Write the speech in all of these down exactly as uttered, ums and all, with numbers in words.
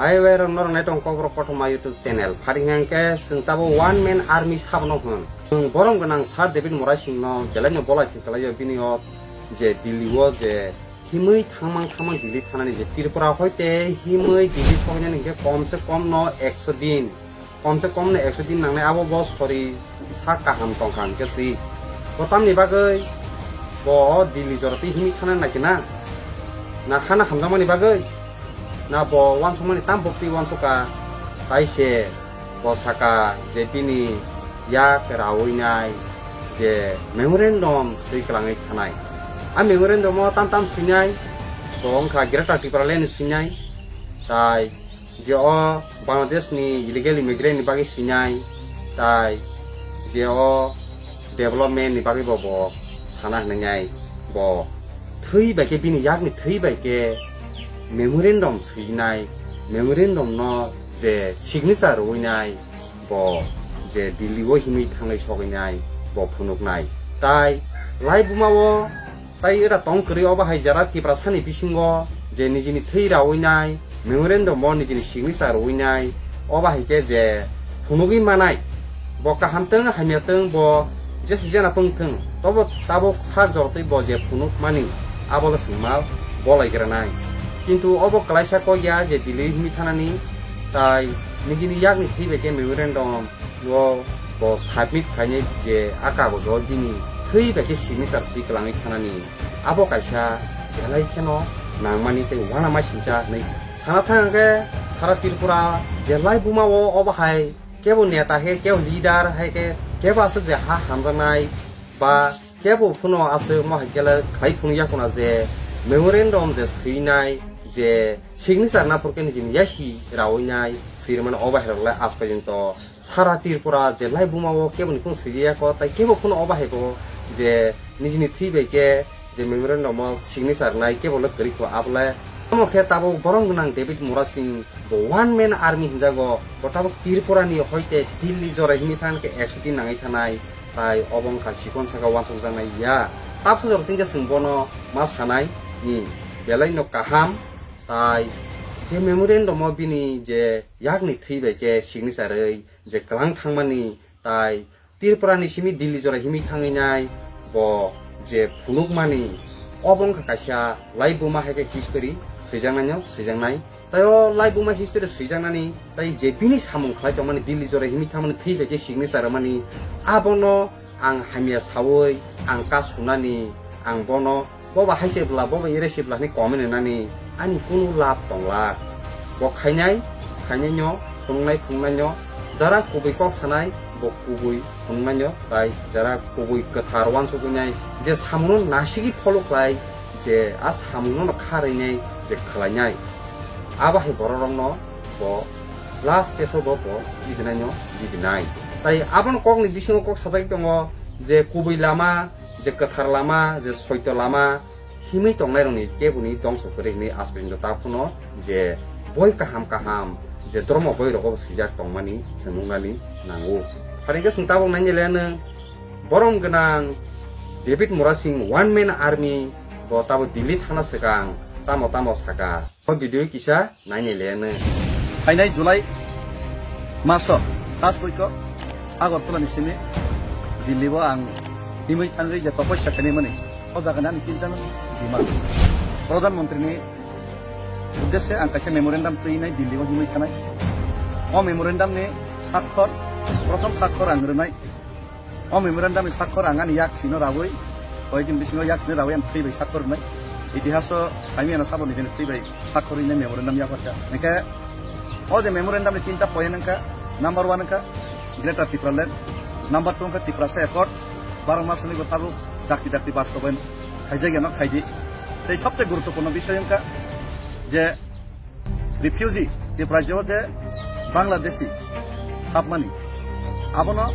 Ai wai rok norok nai tong Kokborok kothoma YouTube channel. Phari hwnkhe chwng tabo one man army sabono hwn. Chwng borom gwnang Sir David Murasing no belai no bolai khe kalaio bini o je Delhi o je himwi thangmang thangmang Delhi thanani je Tripura hoite himwi Delhi soknani hwnkhe kom se kom no ekso din. Kom se kom no ekso din nangnai abo bo sori sak kaham tongkha hwnkhe si. Bo tamni bagwi bo o Delhi jora twi himwi thana naikhe na? Na hana hamjakmani bagwi? Na bo uansukmani tam bwktwi uansukha? Tai se bo saka je bini yak rawi nai je memorandum swi kwlangwi thanai. A memorandum o tam tam swinai, bo wngkha Greater Tipraland ni swinai, tai je o Bangladesh ni illegal immigrant ni bagwi swinai, tai je o development ni bagwi bo, bo sana hwnwi nai, bo thwi bai khe, bini yakni thwi bai khe memorandum swinai, memorandum no je signature rwinai, bo je Delhi o himwi thangnai sogwinai bo phunuknai. Tai lai buma o tai era tong kwrwi, obo hai jara Tiprasani bisingo je nijini thwi rawi nai, memorandum o nijini signature rwi nai, obo hai khe je phunugwi manai, bo kaham tong hamya tong, bo jesa jena pung thung, tobo tabuk sak jorotwi bo je phunuk mani, abo le swngma bolai gra nai. Kintu obo klaisa kok ya je Delhi himwi thanani, tai nijini yakni thwi bai khe memorandum o bo submit khainai je a kagojo bini thwi bai khe signature swi kwlangwi thanani, abo kaisa belai kheno nangmani tei uanama singcha hinwi sana thang khe sara Tripura je lai buma o obo hai kebo neta hai khe, kebo leader hai khe, kebo aswk je ha hamjaknai ba kebo phano aswk mo hai khe le khlai phunuk ya khuna je memorandum je swinai je signature na phur khe nijini yasi rawi nai swirwimani obo hai rok le aaj porjonto sara Tripura je lai buma o kebo ni phano swijak ya kho, tai kebo phano obo hai kho je nijini thwi bai khe je memorandum o signature nai kebo le kwrwi kho abo le. Omo khe tabuk borom gwnang David Murasing bo one man army hinjago, bo tabuk Tripura ni hoite Delhi jora himwi thang khe ekso din nangwi thanai, tai obo wngkha chikon saka uansukjaknai ya. Tabuk jora tengkhe chwng bono ma sanai ni belai no kaham, tai je memorandum o bini je yakni thwi bai khe signature rwi je kwlang thangmani, tai Tripura ni simi Delhi jora himwi thangwi nai bo je phunukmani, obo wngkha kaisa lai buma hai khe history swijaknaino swijaknai. Tai o lai buma history swijaknani tai je bini samung khlai tongmani, Delhi jora himwi thangmani, thwi bai khe signature rwmani, abono ang hamya saui ang kasunani, ang bono boba hai se bwla, boba ere se bwla hinwi comment rwnani ani kunu lab tongla. Bo khainai, khainaino, phunuknai phunuknaino, jara kubui kok sanai, bo kubui phunuknaino, tai jara kubui kwthar uansuknai je samungo nasigi follow khlai, je a samungo no kha rwnai je khlainai. Abo hai bororokno bo last case o bo, bo jidinaino jidinai. Tai abono kokni bisingo kok sajagwi tongo je kubui lama, je kwthar lama, je soito lama, himwi tongnairokni keboni dongso kwrwi hwnwi aspinto ta phano je boi kaham kaham je dhormo boirogo swijak tongmani chwng nuknani nango. Phari hwnkhe chwng tabuk nainai le nwng borom gwnang David Murasing one man army bo tabuk Delhi thana swkang tamo tamo saka. O video kisa nainai le nwng. Phainai July maso last week o Agartala ni simi Delhi o ang himwi thangwi je topossa khainai mani, o jaga ni ani kinta no demand. Pradhan Mantri ni uddeshe ang kaisa memorandum twinai Delhi o himwi thanai. O memorandum ni sakhor, prothom sakhor ang rwnai. O memorandum ni sakhor ang ani yak sino rawi, koi din bisingo yak sino rawi ang thwi bai sakhor rwnai. Itihaso saimi ano sabo nijeni thwi bai sakhor rwnai memorandum yak warka. Hingke o je memorandum ni tinta point wngkha, number one wngkha Greater Tipraland, number two wngkha Tiprasa Accord, baro mas ni bo tabuk dakti dakti bastobayan khaijak yano khaidi. Tei sobse guruttopurno bisoi wngkha je refugee Tripura rajyo je Bangladeshi hapmani, abono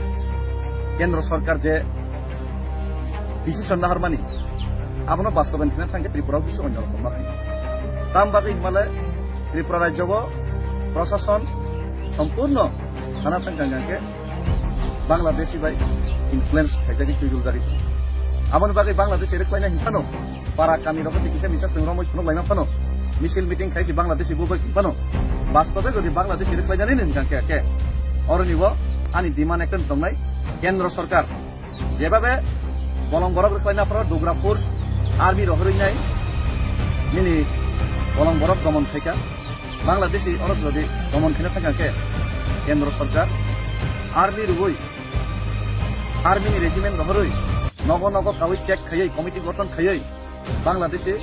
kendro sorkar je decision naharmani, abono bastobayan khina thangkhe Tripura o kisi onyo rokom ma khainai. Tam bagwi himale Tripura rajyo o prosason sompurno sana thang thang khe Bangladeshi bai influence khaijagwi twijuljagwi tongo. Aboni bagwi Bangladeshi rwkhlaina hinphano para kami rok se kisa misa chwng romwi phunuk laima phano, misil meeting khaisi Bangladeshi bubai hinphano, Bastobe jodi Bangladeshi rwkhlainani nini hwnkhe khe, oroni bo ani demand ekta tongnai, kendro sorkar jebabe bolong borok rwkhlaina phoro Dogra force army rohorwi nai nini bolong borok domon khaika, Bangladeshi orok jodi domon khaina thangkha khe kendro sorkar army rwui, army ni regiment rohorwi, nogo nogo kaui check khaiwi, committee gothon khaiwi, Bangladeshi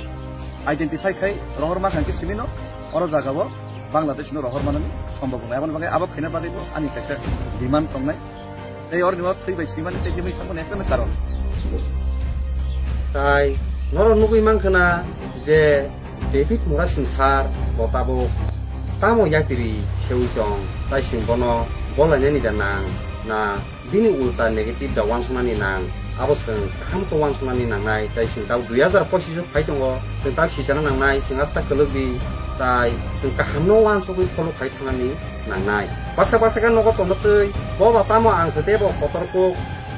identify khai rohor ma khankhe simino oro jagao Bangladesh no rohor manani sombhob wngnai. Aboni bagwi abo khaina bagwi bo ani kaisa demand tongnai. Tei oroni o thwi bai simani tei himwi thangmani ekta karon. Tai norok nugwi mankha na je David Murasing sir bo tabuk tamo yapiri sewi tong, tai sing bono bolainani da nang na? Bini ulta negative da wansuknani nang, abo chwng kaham khe wansuknani nangnai, tai chwng tabuk dui hazar pochish o phai tongo, chwng tabuk sichana nangnai, chwng asta kwlwk di, tai chwng kaham no wansugwi follow khai thangnani nangnai. Baksa baksa khe nogo tongma twi, bo ba tamo ang se tebo kotor kuk,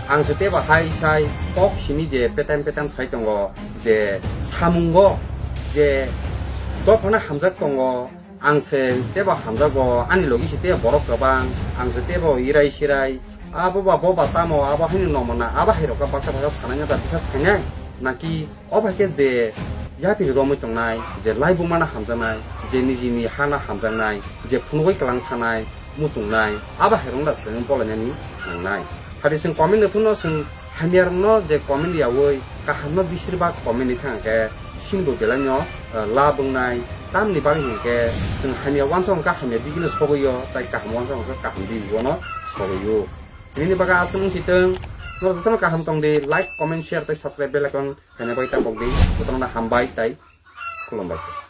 ang se tebo hai sai, kok simi je petem petem sai tongo, je samungo, je dophano hamjak tongo, ang se tebo hamjago, ani logi se tebo borok kwbang, ang se tebo irai sirai, abo ba bo ba tamo, abo haino nongmana, abo hai rok baksa baksa sanai no da bisas khainai, naki o bai khe je yapiri romwi tongnai, je laibuma no hamjaknai, je nijini ha no hamjaknai, je phunugwi kwlang thanai, muchungnai, abo hai rok no da seleng bolainani nangnai. Phati chwng comment ni phano chwng hamya rok no je comment yaui kaham no bisir bak comment ni thang khe sini bo belai no, eh, lab wngnai. Tamni bagwi hwnkhe chwng hamya wansok hwnkhe hamya digino sogwi o, tai kaham wansok hwnkhe kaham digino sogwi o. Nini bagwi aswk wng si tong, norok jotono kaham tong di, like, comment, share tei subscribe bell icon khaina bai ta pok di, jotono hambai tai khulumbai.